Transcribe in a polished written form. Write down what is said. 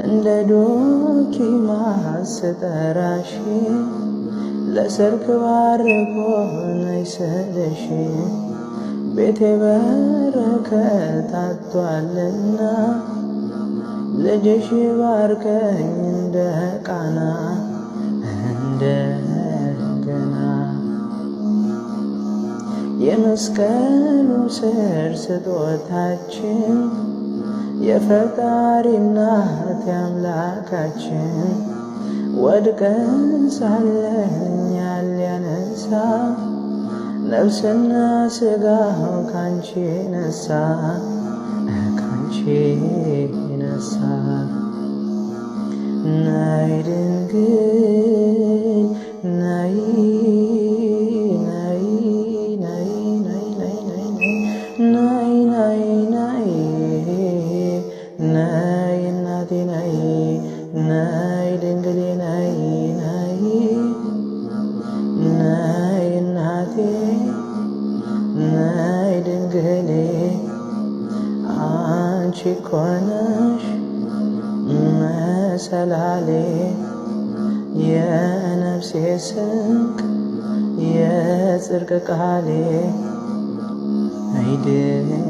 እንደ ዶኪማስ ስጠራሽ ለሰርክ ባርኮ ነይ ስልሽ፣ ቤቴ በረከት አጥቷልና ልጅሽ ባርከኝ እንደ ቃና እንደገና። የመስቀሉ ስር ስጦታችን፣ የፈጣሪ እናት የአምላካችን፣ ወድቀን ሳለን እኛን ሊያነሳ ነፍስና ስጋው ካንቺ ነሳ፣ ካንቺ ነሳ። ነይ ድንግል ነይ ነይ ነይ ነይ ነይ ነይ ነይ ነይ ነይ እናቴ ነይ ነይ ድንግሌ ነይ ነይ ነይ እናቴ ነይ ድንግሌ፣ አንቺ እኮ ነሽ መሰላሌ የነፍሴ ስንቅ የጽድቅ ቃሌ። ነይ ድንግሌ።